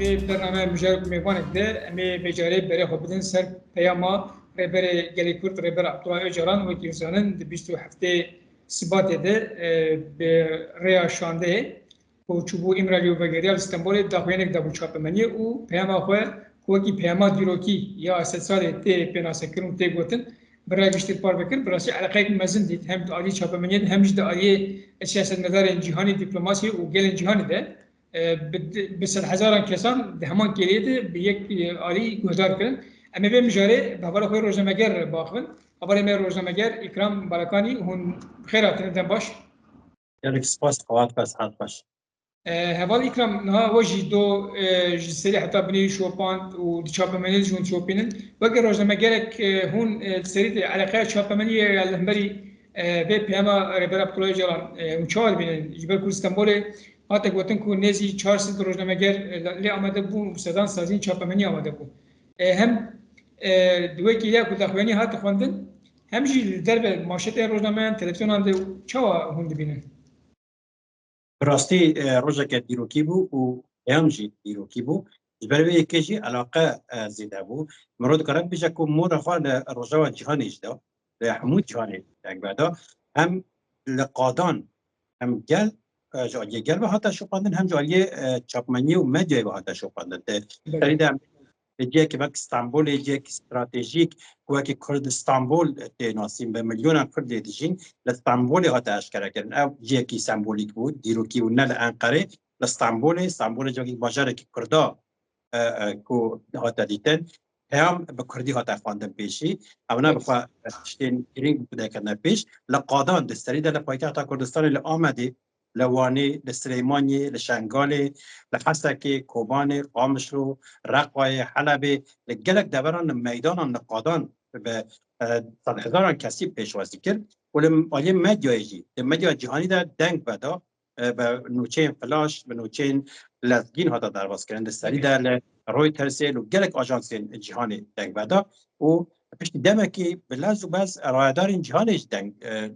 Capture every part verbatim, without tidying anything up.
Di bernameya mijarek û mêvanek de em ê vêcarê berê xwe bidin ser peyama Rêberê Gelê Kurd, Rêber Abdullah Ocalan, wekî zanin di bîst û heftê Sibatê de, e, bi rêya şandeyê ku çûbû Îmralî û vegeriya li Stenbolê daxuyaniyek dabû çapemeniyê û peyama xwe ku wekî peyama dîrokî ya sedsalê tê pênasekirin û tê gotin, bi rêya giştî parve kir, bi rastî eleqeyek mezin dît, hem di aliyê çapemeniyê de hem jî di aliyê siyasetmedarên cîhanî, dîplomasiyê û gelên cîhanê de. E, bi, bi sedhezaran kesan di heman kêliyê de bi yek, e, alî guhdar kirin. Em ê vê mijarê bi hevala xwe rojnameger biaxivin. Hevalê me rojnameger Îkram Balakanî, hûn bi xêr hatine, dem baş. Gelek spas, qewat be, sihet baş. E, heval Îkram, niha we jî do, e, ji serî heta binê şopand û di çapemeniyê de jî hûn dişopînin. Weke rojnamegerek, e, hûn, e, di serî de eleqeya çapemeniyê ya li hemberî, e, vê peyama Rêber Abdullah Ocalan, e, hûn çawa dibînin? Ji ber ku li Stenbolê hate gotin ku nêzî çar sed rojnameger, e, lê amade bûn û sedan saziyên çapemeniyê amade bûn. E, hem, e, di wê kêliya ku daxuyanî hate xwendin, hem jî li derve maşetên rojnameyan, televîzyonan de çawa hûn dibînin? Bi rastî, e, rojeke dîrokî bû û peyam jî dîrokî bû. Ji ber vê yekê jî eleqe, e, zêde bû. Mirov dikare bibêje ku mora xwe li rojava cîhanê jî da, li hemû cîhanê deng veda. Hem li qadan, hem gel, e, ji aliyê gel ve hate şopandin, hem ji aliyê, e, çapmeniyê û medyayê ve hate şopandin. Di Belê. serî de em Li cihekî wek Stenbolê, cihekî stratejîk ku wekî Kurd Stenbol tê nasîn, bi milyonan Kurd lê dijîn, li Stenbolê hate eşkerekirin. Ew cihekî sembolîk bû, dîrokî bû, ne li Enqerê, li Stenbolê, Stenbolê cihekî bajarekî Kurda, e, e, ku hate dîtin, peyam bi Kurdî hate xwendin pêşî. Ew ne bi xwe tiştên girîng bû derketine pêş. Li qadan di serî de li paytexta Kurdistanê li Amedê, li Wanê, li Silêmaniyê, li Şengalê, li Hesekê, Kobanê, Qamişlo, Reqayê, Helebê, li gelek deveran li meydanan, li qadan bi, e, sedhezaran kesî pêşwazî kir û li aliyê medyayê jî, di medya cîhanî de deng veda, e, bi nûçeyên flaş, bi nûçeyên lezgîn hate derbazkirin. Di serî de li Reutersê û gelek ajansên cîhanê deng veda û piştî demekî bi lez û bez rayedarên cîhanê jî deng, e,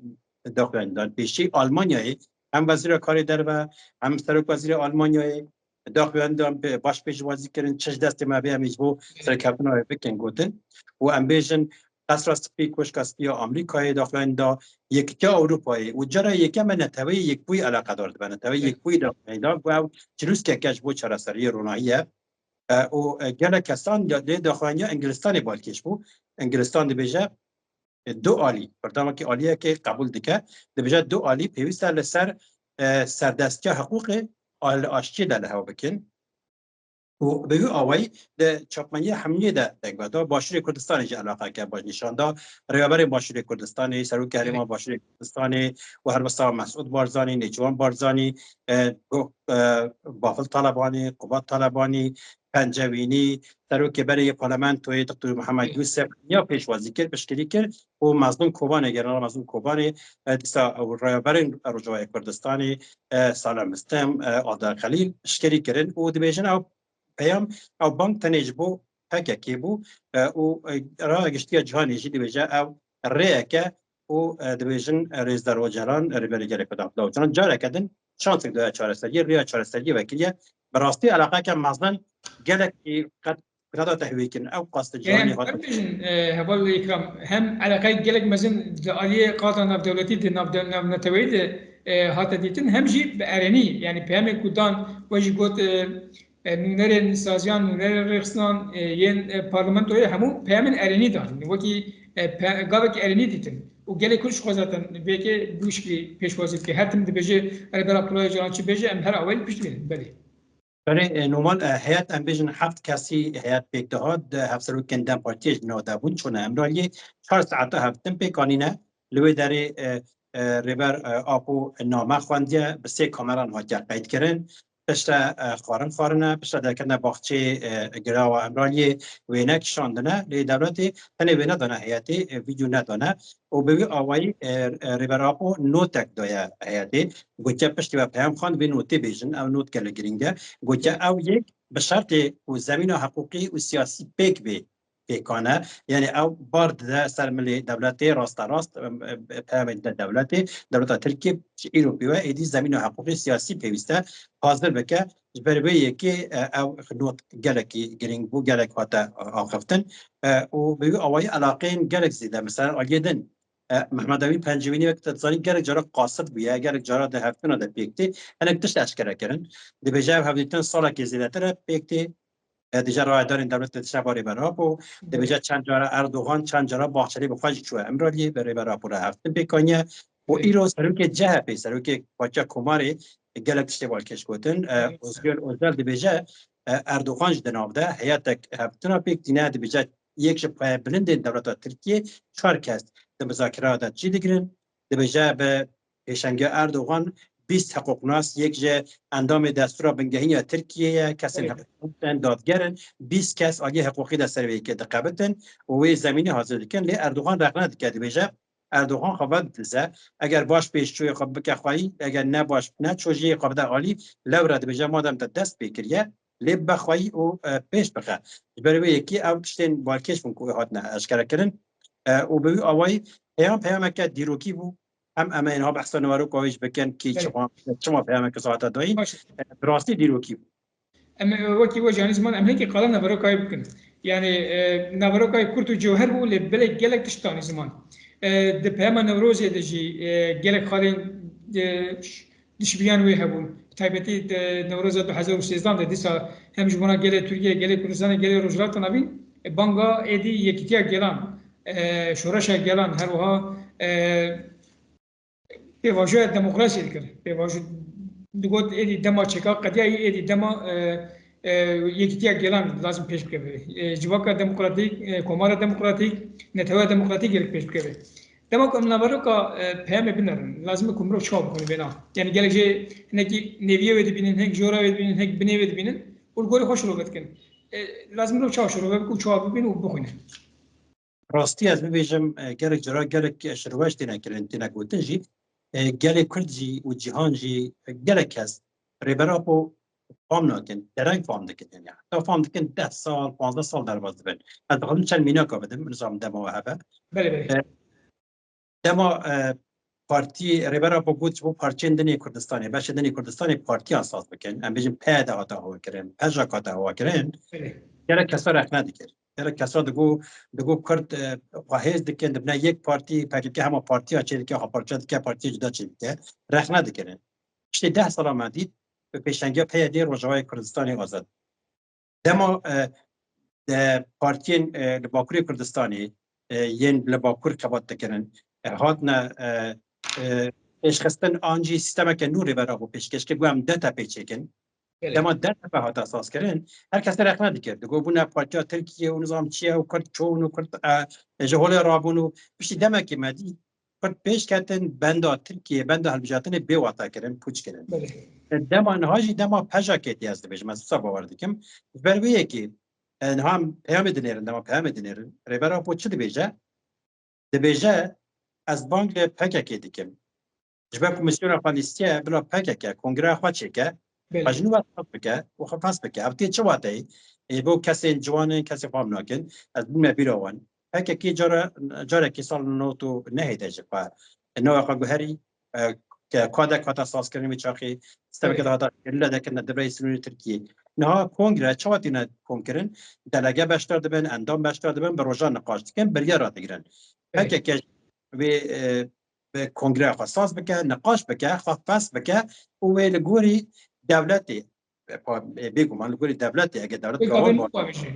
daxuyanî dan. Pêşî Almanyayê hem Wezîra Karê Derve, hem Serokwezîrê Almanyayê daxuyanî dan, bi-, baş pêşwazî kirin, çi ji destê me bê em ê ji bo serkeftina wê bikin, gotin. Û em bêjin, Qesra Spî, Koşka Spî ya Amerîkayê daxuyanî da, Yekîtiya Ewropayê û cara yekem e Neteweyê Yekbûyî eleqedar dibe. Neteweyê Yekbûyî daxuyanî da, ku ew çirûskeke ji bo çareseriyê ronahî ye. E, û, e, gelek kesan da-, lê daxuyaniya Îngilistanê balkêş bû. Îngilistan dibêje, e, du alî, berdewamekî aliyekê qebûl dike, dibêje du alî pêwîst e li ser, e, serdestiya hiqûqê a-, li aştiyê de li hev bikin. Û bi wî awayî di çapmeniya hemiyê de deng veda. Başûrê Kurdistanê jî eleqeke baş nîşan da. Rêveberên Başûrê Kurdistanê, Serokê Herêma Başûrê Kurdistanê û helbesta Mesûd Barzanî, Nêçîrvan Barzanî, e, go-, e, Bafil Talebanî, Qubat Talebanî, Pencewînî, Serokê berê yê Parlamentoyê Doktor Mihemed Yûsef ya pêşwazî kir, piştgirî kir û Mezlûm Kobanê, General Mezlûm Kobanê, e, dîsa ew rêveberên Rojavayê Kurdistanê, e, Salih Mistem, e, Ada Xelîl piştgirî kirin û dibêjin ew peyam, ew bang tenê ji bo P K K bû, e, û, e, raya giştî ya cîhanê jî dibêje ew rêyeke û, e, dibêjin, e, Rêzdar Ocalan, e, Rêberê Gelê Kurdan Abdullah Ocalan careke din şansek daye çareseriyê, rêya çareseriyê vekiriye. Bi rastî eleqeke mezin gelekî qet nedate hêvîkirin. Ew qas li cîhanê Em, hatin. Em bêjin, e, heval Îkram, hem eleqeyek gelek mezin di aliyê qada navdewletî de, navde-, navneteweyî de, e, hate dîtin, hem jî bi erênî, yanî peyamê ku dan, we jî got, e, e, nûnerên saziyan, nûnerên rêxistinan, e, yên, e, parlamentoyê hemû peyamên erênî dan. Wekî, e, pe-, gavekî erênî dîtin. Û gelê Kurd jixwe zaten vê yekê bi wî şiklî pêşwazî dike. Her tim dibêje, Rêber Abdullah Ocalan çi bêje, em her awayî pişt bînin. Belê. Berê, e, Noman, e, heyet, em bêjin heft kesî heyet pêk dihat, di hevserokên DEM Partiyê jî nav de bûn, çûne Îmraliyê, çar saeta hev tim pêk anîne. Li wê derê, e, e, Rêber, e, Apo name xwendiye, bi sê kameran hatiye qeydkirin. Piştre, e, xwarin xwarine, piştre derketine baxçeyê, e, Girawa Îmraliyê wêne kişandine. Lê dewletê tenê wêne dane heyetê, e, vîdyo nedane. Û bi wî awayî, e, e, Rêber Apo notek daye heyetê. Gotiye piştî we peyam xwend vê notê bêjin. Ew not gelek girîng e. Gotiye ew yek bi şertê ku zemîna hiqûqî û siyasî pêk bê. pêkan e. Yanî ew bar dide ser milê dewletê rasterast, em, em, peyamê dide dewletê, dewleta Tirkiyê ji îro pê ve êdî zemîna hiqûqî siyasî pêwîst e hazir bike. Ji ber vê yekê, e, ew not gelekî girîng bû, gelek hate axiftin. E, û bi wî awayî eleqeyên gelek zêde, mesela aliyê din, e, Mehmet Emîn Pencevînî wek te dizanî gelek cara qasit bûye, gelek cara di hevdîtina de pêk tê. Hinek tişt eşkere kirin. Dibêje ev hevdîtin salekê zêdetir e pêk tê. E, dije rayedarên dewletê diçine ba Rêber Apo. Dibêje çend cara Erdogan, çend cara Bahçelî bi xwe jî çûye Îmraliyê, bi Rêber Apo re hevdîtin pêk aniye. Û îro serokê C H P, serokê Partiya Komarê gelek tiştê balkêş gotin. E, Ozgül Özel dibêje, e, Erdogan jî di nav de heyetek hevdîtina pêk tîne, dibêje yek ji payebilindên dewleta Tirkiyê çar kes di muzakera de cî digirin. Dibêje bi pêşengiya Erdogan bîst hiqûqnas, yek ji endamê Destûra Bingehîn ya Tirkiyê ye, kesên hiqûqnûs in, dadger in, bîst kes aliyê hiqûqî de ser vê yekê diqebitin û wê zemînê hazir dikin. Lê Erdogan rexne dike, dibêje Erdogan xwe vedidize, eger baş pêşçûyê xwe bike xweyî, eger ne baş neço jî xwe bide alî, lewre dibêje madem te dest pê kiriye, lê bibe xweyî û, e, pêş bixe. Ji ber vê yekê ew tiştên balkêş bûn ku hatine eşkere kirin, e, û bi wî awayî peyam peyameke dîrokî bû. Em em ê niha behsa naveroka wê jî bikin kî çima, çima peyameke wisa hate dayîn. E, bi rastî dîrokî bû. Em, e, wekî we jî anî ziman, em hinekî qala naveroka wê bikin. Yanî, e, naveroka wê kurt û cewher bû, lê belê gelek tişt anî ziman. E, di peyama Newrozê de jî, e, gelek xalên, e, ş-, dişibîyan wê hebûn. Bi taybetî di Newroza du hezar û sêzdehan de dîsa hem ji bona gelê Tirkiye, gelê Kurdistanê, gelê Rojhilata Navîn, e, banga êdî yekîtiya gelan, e, şoreşa gelan, her wiha, e, pêvajoya demokrasiyê dikir. Pêvajo digot êdî dema çêka qediyayî, êdî dema, e, e, yekîtiya gelan lazim pêş bikeve. E, civaka demokratîk, e, komara demokratîk, neteweya demokratîk gelek pêş bikeve. Dema ku em naveroka, e, peyamê binerin, lazim e ku mirov çawa bixwîne vêna. Yanî gelek jê hinekî nêviyê wê dibînin, hinek jora wê dibînin, hinek binê wê dibînin û li gorî xwe şirove dikin. E, lazim mirov çawa şirove bike û çawa bibîne û bixwîne. Rastî ez bibêjim, e, gelek cara gelek şirove ji têne kirin, têne gotin jî. E, gelê Kurd jî û cîhan jî, e, gelek kes Rêber Apo fam nakin, dereng fam dikin, yani. Heta fam dikin deh sal, panzdeh sal derbas dibin. Ez dixwazim çend mînaka bidim, nizam dema we hebe. Belê, belê. E, dema, e, partî, Rêber Apo got, ji bo parçeyên din ê Kurdistanê, beşê din ê Kurdistanê partiyan saz bikin. Em bêjin P Y D hate hewa kirin, PJAK hate hewa kirin. Belê. Gelek kesa rexne dikir. Gelek kesa digo, digo Kurd, e, xwe hêz dikin, dibine yek partî, P K K hema partiya çê dike, xwe parçe dike, partiya cuda çê dike. Rexne dikirin. Piştî deh sala me dît, bi pêşengiya P Y D Rojavayê Kurdistanê azad. Dema, e, de partiyên, e, li Bakurê Kurdistanê, e, yên li Bakur xebat dikirin, e, hatine, e, e, pêşxistin an jî sîstemeke nû Rêber Apo pêşkêş kir, ku em D T P çêkin. Belê. Dema D T P hate sazkirin, her kes rexne dikir. Digot bûne partiya Tirkiye û nizam çi ye û Kurd çûn û Kurd, e, ji holê rabûn û piştî demekê me dî Kurd pêş ketin benda Tirkiye, benda hilbijartinê bê wate kirin, pûç kirin. Belê. E, dema niha jî dema PJAKê dî ez dibêjim, ez wisa bawer dikim. Ji ber wê yekê, e, niha em peyamê dinêrin, dema peyamê dinêrin. Rêber Apo çi dibêje? Dibêje, ez bang li P K K dikim. Ji ber ku misyona xwe lîstiye, bila P K K kongreya xwe çêke, Belê. Xwe ji nû ve saz bike û xwe fes bike. Ev tê çi wateyê? Ê, bo kesên ciwan in, kesê fam nakin. Ez bûme bîra wan. P K K cara, carekî sal nod û nehê de ji xwe navê xwe guherî, e, ke kadek hate sazkirin wê çaxê, stemeke Belê. De hate gerîla dekirine di birayê sînorê Tirkiyê. Niha kongre, çawa tîne komkirin? Delege beşdar dibin, endam beşdar dibin, bi rojan niqaş dikin, biryar radigirin. Belê. P K K wê, e, bi kongreya xwe saz bike, niqaş bike, xwe fes bike û wê li gorî dewletê, e, pa-, e, bêguman li gorî dewletê, eger dewlet Wê gawan gavên bawije,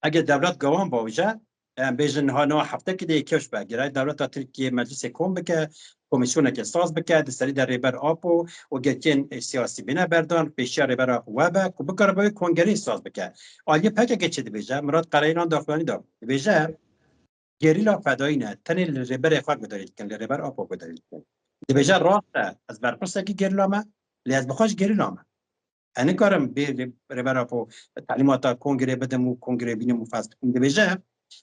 eger dewlet gawan bawije, em bêjin niha niha heftekî de yê kewş be, gerek dewleta Tirkiye meclisê kom bike, komîsyoneke saz bike, di serî de Rêber Apo û girtiyên, e, siyasî bîne berdan, pêşiya Rêber Apo we be, ku bikare bi wê kongreyê saz bike. Aliyê P K K çi dibêje? Murat Karayîlan daxuyanî da. Dibêje, gerîla fedayî ne, tenê li rêberê xwe guhdarî dikin, li Rêber Apo guhdarî dikin. Dibêje, rast e, ez berpirsekî gerîla me, lê ez bi xwe jî gerîla me. Ez nikarim bê rê-, Rêber Apo telîmata kongrê bidim û kongrê bînim û fes bikim. Dibêje,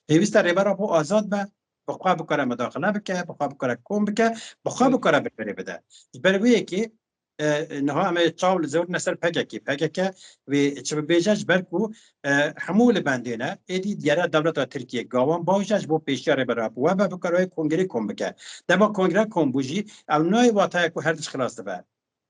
pêwîst e Rêber Apo azad be, bi xwe bikare mudaxile bike, bi xwe bikare kom bike, bi xwe Hı. bikare berê bide. Ji ber wê yekê e, niha em ê çaw li zewrine ser P K K. P K K wê çi bibêje, ji ber ku, e, hemû li bendê ne, êdî diyare dewleta Tirkiye gawan bawije ji bo pêşiya Rêber Apo webe bikare wê kongrê kom bike. Dema kongre kom bû jî, ew nayê wateye ku her tişt xilas dibe.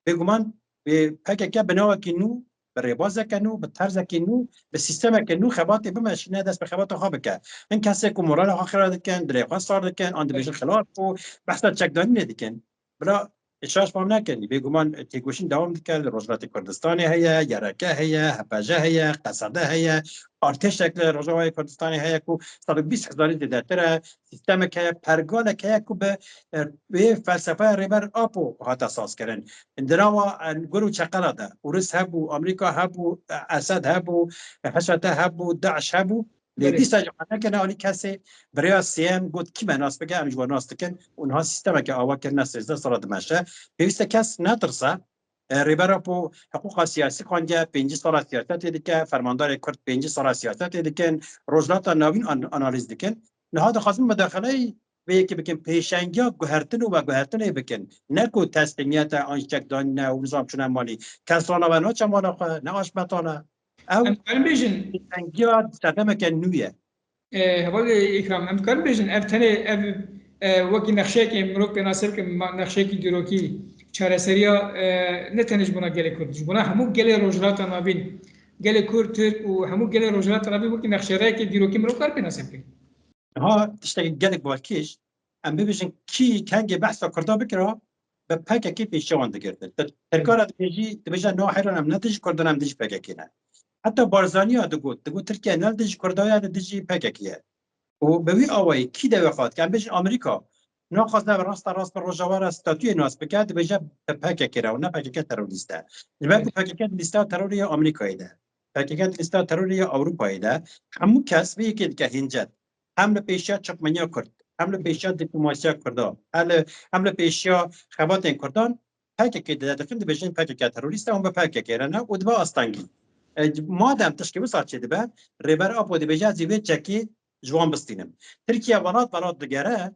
Bêguman, e, P K K bi navekî nû, bi rêbazeke nû, bi terzekî nû, bi sîstemeke nû xebatê bimeşîne, dest bi xebata xwe bike. Hin kesê ku morala xwe xira dikin, dilê xwe sar dikin, an dibêjin xilaf û behsa çekdanînê dikin. Bila şaş fam nekin. Bêguman têkoşîn dewam dike. Li Rojhilatê Kurdistanê heye, Y R K heye, H P J heye, Q S D heye, artêşek li Rojavayê Kurdistanê heye ku sed û bîst hezarî zêdetir e, sîstemek heye, pergalek heye ku bi, e, wê felsefeya Rêber Apo hate sazkirin. Di nava, e, gur û çeqela de Ûris hebû, Amerîka hebû, e, Esed hebû, e, H S T hebû, DAIŞ hebû. Lê Belê. dîsa jî xwe nekirine alî kesê, bi rêya sêyem got, kî me nas bike, em ji we nas dikin û niha sîstemeke awa kirine sêzdeh sala dimeşe. Pêwîst e kes netirse. E, Rêber Apo hiqûqa siyasî xwendiye, pêncî sala siyasetê dike, fermandarê Kurd pêncî sala siyasetê dikin, Rojhilata Navîn an-, analîz dikin. Niha dixwazin mudaxileyî vê yekê bikin, pêşengiya guhertin û veguhertinê bikin. Ne ku teslîmiyet e, an çekdanîn e û nizam çûne malî. Kes rana ve naçe mala xwe, ne aş betal e. Ew Em dikarin bêjin, pêşengiya sedemeke nû ye. E, hevalê Îkram, em dikarin bêjin, ev tenê, ev, e, wekî nexşeyekê mirov pê nas bike, ma-, nexşeyekî dîrokî, çareseriya, e, ne tenê ji bona gelê Kurd, ji bona hemû gelê Rojhilata Navîn, gelê Kurd, Tirk û hemû gelê Rojhilata Navîn wekî nexşereyekê dîrokî mirov kar pê nas bike. Ha, tiştekî gelek balkêş, em bibêjin kî kengê behsa Kurda bikira, bi P K K pêşiya wan digirtin. Tirka re dibêjî, dibêje, no, heyran, em ne dijî Kurdan, em dijî P K K ne. Heta Barzaniya digot, digot Tirkiye ne li dijî Kurda ye, li dijî P K K ye. Û bi wî awayî kî dewê xwe dike? Em bêjin Amerîka naxwaze bi rasta rast bi Rojava re statûyê nas bike, dibêje bi P K K re û ne P K K terorîst e. Ji ber ku P K K di lîsteya terorê ya Amerîkayê de, P K K di lîsteya terorê ya Ewropayê de, hemû kes vê yekê dike hêncet. Hem li pêşiya çakmeniya Kurd, hem li pêşiya diplomasiya Kurda, hem li, hem li pêşiya xebatên Kurdan P K K dide dixin, dibêjin P K K terorîst e, hûn bi P K K re ne û dibe astengî. E, madem tişkî wisa çêdibe, Rêber Apo dibêje, ez ê vê çekê ji wan bistînim. Tirkiye welat welat digere,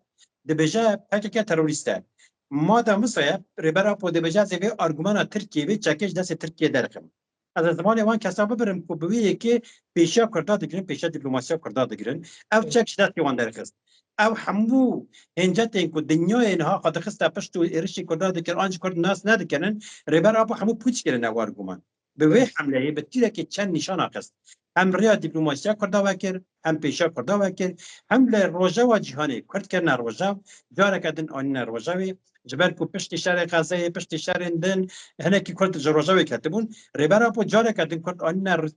dibêje P K K terorîst e. Madem wisa ye, Rêber Apo dibêje, ez ê vê argumana Tirkiyê, vê çekê ji destê Tirkiyê derxim. Ez ê zimanê wan kesa bibirim ku bi wê yekê pêşiya Kurda digirin, pêşiya diplomasiya Kurda digirin. Ev çek ji destê wan derxist. Ew hemû hêncetên ku dinyayê niha xwe dixiste pişt û êrişî Kurda dikir, an jî Kurd nas nedikinin, Rêber Apo hemû pûç kirin ew arguman. Bi wê hemleyê bi tîrekê çend nîşana xist. Hem rêya diplomasiya Kurda vekir, hem pêşiya Kurda vekir, hem li rojeva cîhanê Kurd kirine rojev, careke din anîne rojevê, ji ber ku piştî şerê Xezeyê, piştî şerên din, hinekî Kurd ji rojevê ketibûn. Rêber Apo careke din Kurd anîne r-,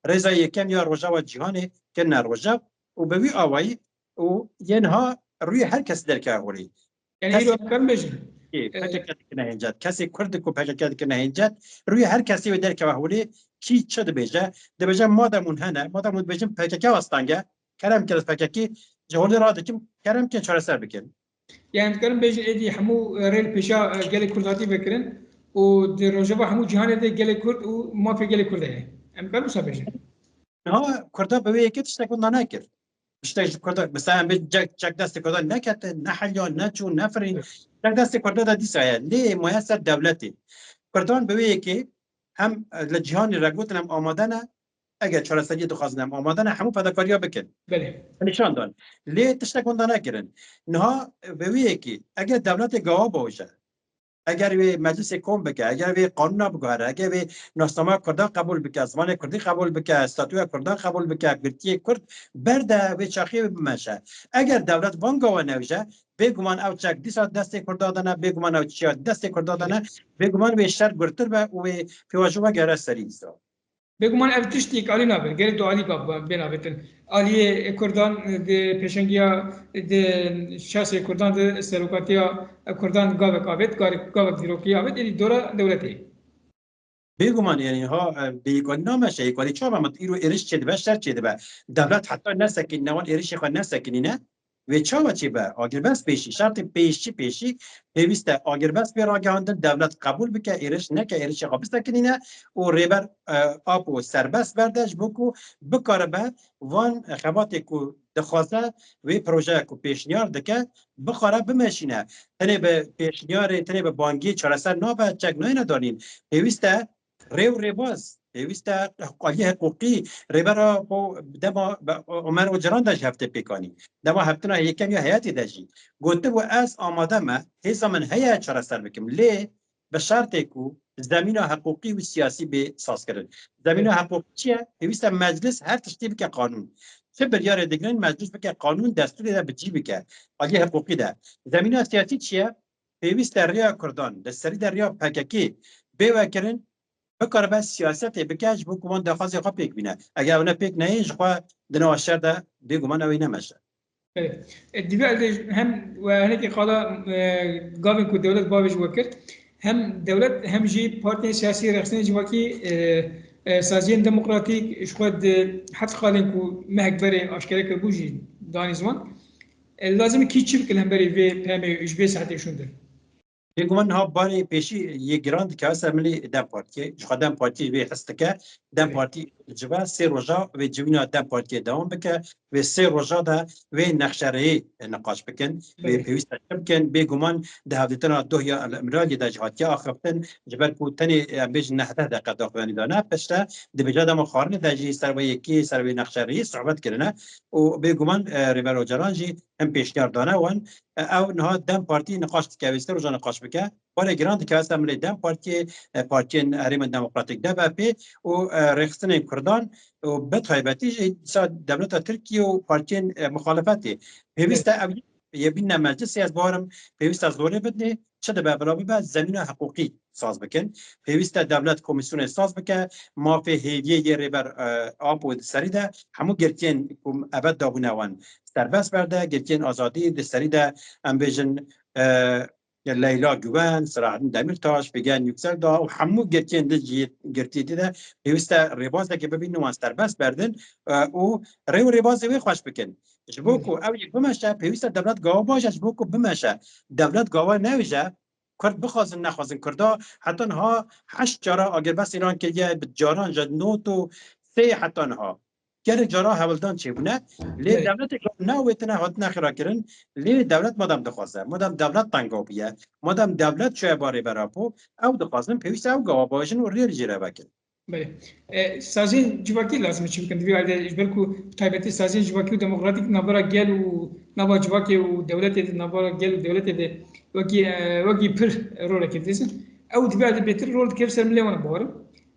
rêza yekem ya rojeva cîhanê kirine rojev û bi wî awayî û yên ha rûyê her kes derkeve holê. Yani Kes- îro em dikarin bêjin. Ê, P K K dikine hêncet. Kesê Kurd ku P K K dikine hêncet, rûyê her kesê wê derkeve holê, kî çi dibêje? Dibêje madem hûn hene, madem hûn dibêjin P K K asteng e, kerem kin ez P K K ji holê radikim, kerem kin çareser bikin. Yani dikarin bêjin êdî hemû, e, rê li pêşa, e, gelê Kurd hatî vekirin û di rojeva hemû cîhanê de gelê Kurd û mafê gelê Kurd heye. Em dikarin wisa bêjin. Niha Kurda bi wê yekê tiştek wenda nekir. Tiştek ji Kurda, mesela em bê çek, çek destê Kurda neketin, ne heliya, ne çû, ne firîn. Çek destê Kurda de dîsa ye. Lê maye ser dewletê. Kurdan bi wê yekê hem, e, li cîhanê re gotin em amade ne, eger çareseriyê dixwazin em amade ne, hemû fedakariya bikin. Belê. Nîşan dan. Lê tiştek wenda nekirin. Niha, e, bi wê yekê, eger dewletê gawa bawije, eger wê meclisê kom bike, eger wê qanûna biguhere, eger wê nasnama Kurdan qebûl bike, zimanê Kurdî qebûl bike, statûya Kurdan qebûl bike, girtiyê Kurd berde wê çaxê wê bimeşe. Eger dewlet van gawa newije, bêguman ew çek dîsa destê Kurda de ne, bêguman ew çiya destê Kurda de ne, bêguman wê şer gurtir be û wê pêvajo vegere serî dîsa. Bêguman ev tiştî yek alî nabe. Gerek du alî bab-, bê nabetin. Aliyê Kurdan di pêşengiya, di şasê Kurdan, di serokatiya Kurdan gavek avêt, gare-, gavek dîrokî avêt, êdî dora dewletê. Bêguman, yani, ha, e, bê yek alî nameşe, yek alî çawa me îro êriş çêdibe, şer çêdibe. Dewlet heta nesekinîne, wan êrişê xwe nesekinîne, Wê çawa çêbe? Agirbest pêşî, şertê pêşî, pêşî pêwîst e agirbest bê ragihandin, dewlet qebûl bike, êriş neke, êrişê xwe bisekinîne û Rêber, e, Apo serbest berde, ji bo ku bikaribe van xebatê ku dixwaze, wê projeya ku pêşniyar dike, bixwara bimeşîne. Tenê bi pêşniyarê, tenê bi bangiyê çareser nabe, çek nayêne danîn. Pêwîst e rê û rêbaz, pêwîst e aliyê hiqûqî, Rêber Apo dema bi Omer Ocalan de ji heftê pêk anî. Dema hevdina yekem ya heyetê de jî gotibû, ez amade me, hêza min heye çareser bikim. Lê bi şertê ku zemîna hiqûqî û siyasî bê sazkirin. Zemîna hiqûqî çi ye? Pêwîst e meclis her tiştî bike qanûn. Çi biryarê digirin meclis bike qanûn, destûrê de bi cî bike. Aliyê hiqûqî de. Zemîna siyasî çi ye? Pêwîst e rêya Kurdan, di serî de rêya P K K bê vekirin, bikaribe siyasetê bike, ji bo ku wan daxwazê xwe pêk bîne. Eger ew ne pêk neyê, ji xwe di nava şer de bêguman ew ê nemeşe. Evet. E, divê elde hem we hinekî qala, e, gavên ku dewlet bavê ji we kir, hem dewlet hem jî partiyên siyasî rexsînên civakî, e, e, saziyên demokratîk ji xwe di heft xalên ku mehek berê aşkere kiribû jî danî ziman. E, lazim e kî çi bikin hemberî vê peyamê ji vê saetê şûnde? Bêguman niha barê pêşî yê giran dikeve ser milê DEM Partiyê. Ji xwe DEM Partiyê vê his dike. DEM Partî cive sê roja vê civîna DEM Partiyê dewam bike. Vê sê roja de wê nexşereyî niqaş bikin. Wê pêwîst e çi bikin. Bêguman di hevdîtina Dohiya El Îmraliyê de jî hatiye axiftin. Ji ber ku tenê, em bêjin, nehdeh deqe daxuyanî dane. Piştre dibêje dema xwarinê de jî ser vê yekê, ser vê nexşereyî sohbet kirine. Û bêguman, e, Rêber Ocalan jî hin pêşniyar dane wan. E, ew niha DEM Partî niqaş dike, wê sê roja niqaş bike. Barê giran dikeve ser milê DEM Partiyê, e, Partiyên Herêmên Demokratîk, D B P, û, e, rêxistinên Kurdan û bi taybetî jî dîsa dewleta Tirkiye û partiyên, e, muxalefetê. Pêwîst e ew yê bînne meclisê, ez bawerim pêwîst e zorê bidinê, çi dibe bila bibe, zemîna hiqûqî saz bikin. Pêwîst e dewlet komîsyonê saz bike, mafê hêviyê yê Rêber, e, Apo di serî de hemû girtiyên ku ebed dabûne wan serbest berde, girtiyên azadî di serî de, em bêjin, e, Leyla Guven, Selahattin Demirtaş, Figen Yükseldağ û hemû girtiyên di cihê girtiyê dî de pêwîst e rêbazekê bibînin wan serbest berdin, e, û rê û rêbazê wê xweş bikin. Ji bo ku ew yek bimeşe, pêwîst e dewlet gava baş e ji bo ku bimeşe. Dewlet gava newêje, Kurd bixwazin nexwazin, Kurda heta niha heşt cara agirbest îlan kiriye, bi caran ji nod û sê heta niha. Gelek cara hewldan çêbûne, lê dewletê newêtine hatine xirakirin, lê dewlet madem dixwaze, madem dewlet tengav bûye, madem dewlet çûye ba Rêber Apo, ew dixwazin pêwîst e ew gava bajin û rê li jê re vekin. Belê. E, saziyên civakî lazim e çi bikin? Divê alde ji ber ku bi taybetî saziyên civakî û demokratîk navbera gel û nava civakê û dewletê de, navbera gel û dewletê de wekî, e, wekî pir rolekê dilîzin. Ew divê alde bêtir rol dikeve ser milê wan, bawerim.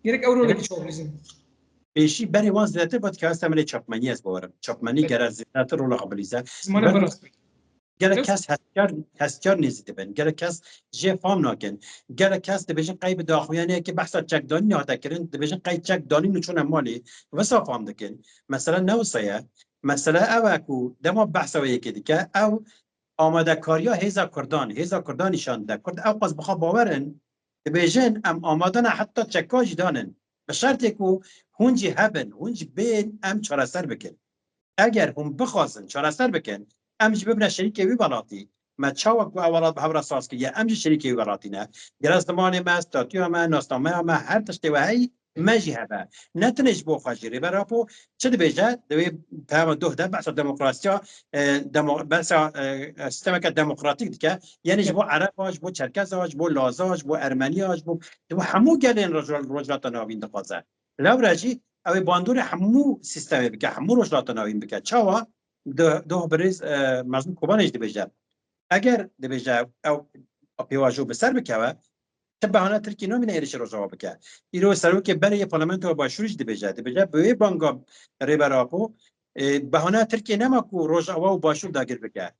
Gerek ew rolekê çawa bilîzin? Pêşî berê wan zêdetir ba dikeve ser milê çapmenî, ez bawerim. Çapmenî gere zêdetir rola xwe bilîze. Zimanê Ber- bi rast. Gelek kes hestiyar, hestiyar nêzî dibin. Gelek kes jê fam nakin. Gelek kes dibêjin qey bi daxuyaniyekê behsa çekdanînê hate kirin, dibêjin qey çek danîn û çûne malê. Wisa fam dikin. Mesele ne wisa ye. Mesele ew e ku dema behsa wê yekê dike, ew amadekariya hêza Kurdan, hêza Kurdan nîşan dide. Kurd ew qas bi xwe bawer in, dibêjin, em amade ne heta çeka jî danin. Bi şertê ku hûn jî hebin, hûn jî bên, em çareser bikin. Eger hûn bixwazin çareser bikin, em jî bibine şerîkê wî welatî. Me çawa ku ew welat bi hev re saz kiriye, em jî şerîkê wî welatî ne. Gere zimanê me, statûya me, nasnameya me, her tiştê we heyî, me jî hebe. Ne tenê ji bo xwe jî. Rêber Apo çi dibêje? Di wê peyama doh de behsa demokrasiya, e, demo-, behsa, e, e, sîstemeke demokratîk dike. Yanî ji bo Ereba, ji bo Çerkeza, ji bo Laza, ji bo Ermeniya, ji bo, ji bo hemû gelên Roj-, Rojhilata Navîn dixwaze. Lewre jî ew ê bandorê hemû sîstemê bike, hemû Rojhilata Navîn bike. Çawa? Di, doh birêz, e, Mezlûm Kobanê jî dibêje. Eger dibêje ew pêvajo bi ser bikeve, ti behane Tirkiye namîne êrişî Rojava bike. Îro serokê berê yê Parlamentoya Başûrê jî dibêje. Dibêje bi wê banga Rêber Apo, e, behane Tirkiye nema ku Rojava û Başûr dagir bike.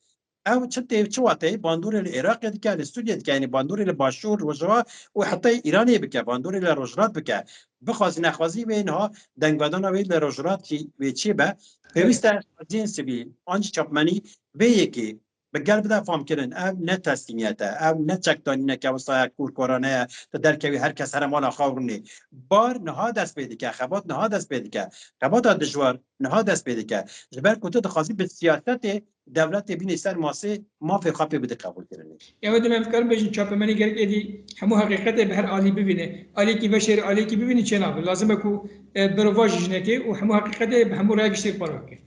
Ew çi tê, çi wateyê bandorê li Iraqê dike, li Sûriyê dike, yanî bandorê li Başûr, Rojava û heta Îranê bike, bandorê li Rojhilat bike. Bixwazî nexwazî wê niha dengvedana wê li Rojhilat jî wê çêbe. Pêwîst e saziyên sivîl an jî çapmenî vê yekê bi gel bide famkirin. Ev ne teslîmiyet e, ew ne çekdanîneke wisa ye kûrkorane ye, tu derkevî her kes here mala xwe û rûnê. Bar niha dest pê dike, xebat niha dest pê dike. Xebata dijwar niha dest pê dike. Ji ber ku tu dixwazî bi siyasetê dewletê bînê ser masê mafê xwe pê bide qebûlkirinê. Ew dime em dikarin bêjin çapemenî gerek êdî hemû heqîqetê bi her alî bivîne. Aliyekî veşêrî aliyekî bivînî çênabe. Lazim e ku e, berovajî jinekê û hemû heqîqetê bi hemû raya giştî parve bike.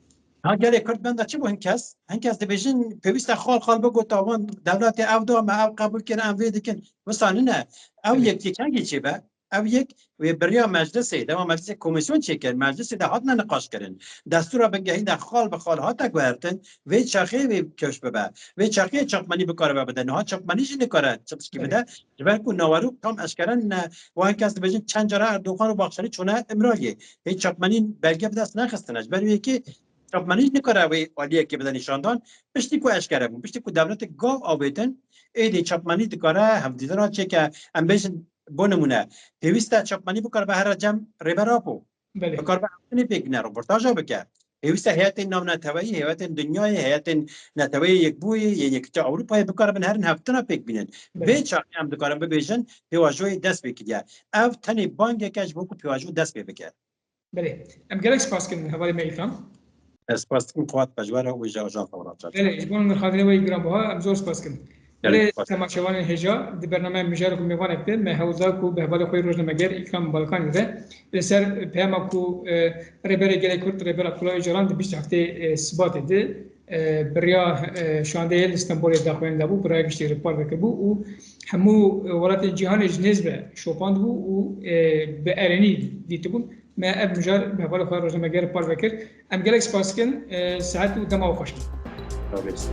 Ha gelê Kurd benda çi bû hin kes? Hin kes dibêjin pêwîst e xal xal bigot wan dewletê ew da me ew qebûl kirin em vê dikin. Wisa nine ew yek yekengî çêbe. Ew yek wê biriya meclisê, dema meclisê komîsyon çêkir, meclisê de hatine niqaş kirin. Destûra bingehîn de xal bi xal hate guhertin, vê çaxê wê kewş bibe. Vê çaxê çapmenî bikaribe bide. Niha çapmenî jî nikare çi tişkî bide. Ji ber ku nawerok tam eşkere ne, wan kes dibêjin çend cara Erdogan û Baxçelî çûne Îmraliyê. Hê çapmenî belge bi dest nexistine. Ji ber wê yekê çapmenî jî nikare wê aliyekê bide nîşandan. Piştî ku eşkere bû, piştî ku dewletek gav avêtin, êdî çapmenî dikare hevdîtina çêke. Em bêjin, bo nimûne, pêwîst e çapmenî bikaribe here cem Rêber Apo. Belê. Bikaribe hevdîtinê pêk bine, roportaja bike. Pêwîst e heyetên navneteweyî, heyetên dinyayê, heyetên Neteweyê Yekbûyî, yên Yekîtiya Ewropayê bikaribin herin hevdîtina pêk bînin. Belê. Vê çaxê em dikarin bibêjin pêvajoyê dest pê kiriye. Ev tenê bangek e ji bo ku pêvajo dest pê bike. Belê. Em gelek spas kirin hevalê me Îkram. Ez spas dikim Fuat Pejwara û ji Ajans Ewraçar. Belê, ji bo nirxandinê we yê giranbuha em zor spas kirin. Belê, spas. Temaşevanên hêja, di bernameya mijarek û mêvanek de me hewl da ku bi hevalê xwe yê rojnameger Îkram Balkanî re li ser peyama ku e, Rêberê Gelê Kurd, Rêber Abdullah Ocalan di bîst heftê e, Sibatê de e, bi riya e, şandeyê li Stenbolê daxuyanî dabû, bi raya giştî re parve kiribû û hemû e, welatên cîhanê ji nêz ve şopandibû û e, bi erênî dîtibûn. Me ev mijar bi hevalê xwe rojnameger parve kir. Em gelek spas dikin, e, sihet û dema we xweş be. Sağ olasın.